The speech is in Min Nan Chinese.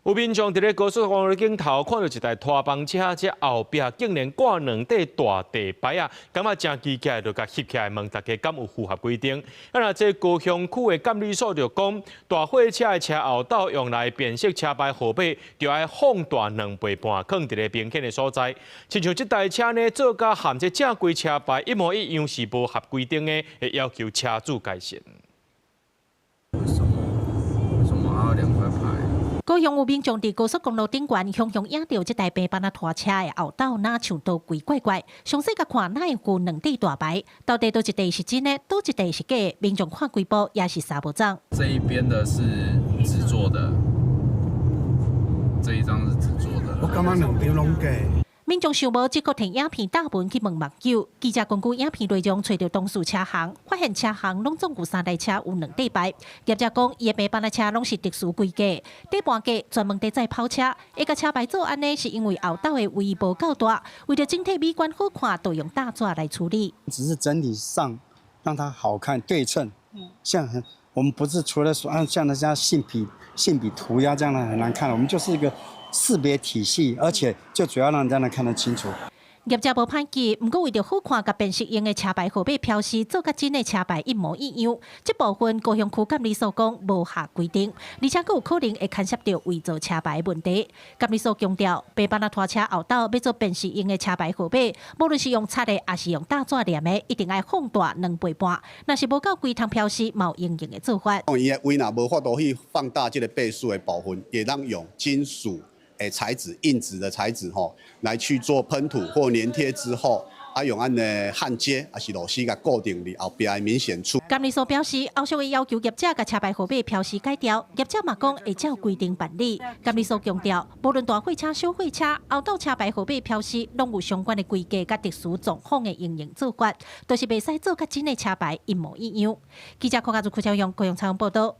有民眾佇咧高速公路頂頭看到一台拖房車，這後壁竟然掛兩塊大地牌啊，感覺誠奇怪，就共翕起來問大家敢有符合規定？啊，若這高雄區的監理所就講，大貨車的車後斗用來辨識車牌號碼，就愛放大兩倍半，囥佇咧明顯的所在。親像這台車呢，做甲和這正規車牌一模一樣，是無合規定的，會要求車主改善。為什麼？為什麼要兩塊牌？高雄有民眾佇高速公路頂懸，雄雄影著這台平板仔拖車的後斗，若像刀鬼怪怪。詳細共看，哪會有兩塊大牌？到底佗一塊是真的，佗一塊是假的？民眾看幾步也是捎無總。這一邊的是紙做的，這一張是紙做的。我感覺兩張攏假。民眾想無，這閣提影片貼文去問網友。記者根據影片內容，揣著當事車行，發現車行攏總有三台車有兩塊牌。業者講，伊的平板仔車攏是特殊規格，底盤低，專門佇載跑車。會共車牌做按呢，是因為後斗的位無夠大，為著整體美觀好看，就用搭紙來處理。只是整體上讓它好看對稱，像我們不是除了說啊，像那家鉛筆塗鴉這樣的很難看，我們就是一個識別體系，而且就主要讓人家能看得清楚。業者無歹記，毋過為著好看佮辨識用的車牌號碼標示，做佮真的車牌一模一樣。這部分高雄區監理所講無合規定，而且閣有可能會牽涉著偽造車牌問題。監理所強調，平板仔拖車後斗欲做辨識用的車牌號碼，無論是用擦的，抑是用搭紙黏的，一定愛放大兩倍半。若是無夠規通標示，嘛有相應的做法。伊的位若無法度去放大這個倍數的部分，會當用金屬的材質、硬質的材質吼，來去做噴塗或黏貼之後，啊用按呢焊接，抑是螺絲共固定佇後壁的明顯處。監理所表示，後續會要求業者共車牌號碼標示改掉，業者嘛講會照規定辦理。監理所強調，無論大貨車、小貨車，後斗車牌號碼標示攏有相關的規格佮特殊狀況的應用做法，就是袂使做佮真的車牌一模一樣。記者柯家祖、柯超勇高雄採訪報道。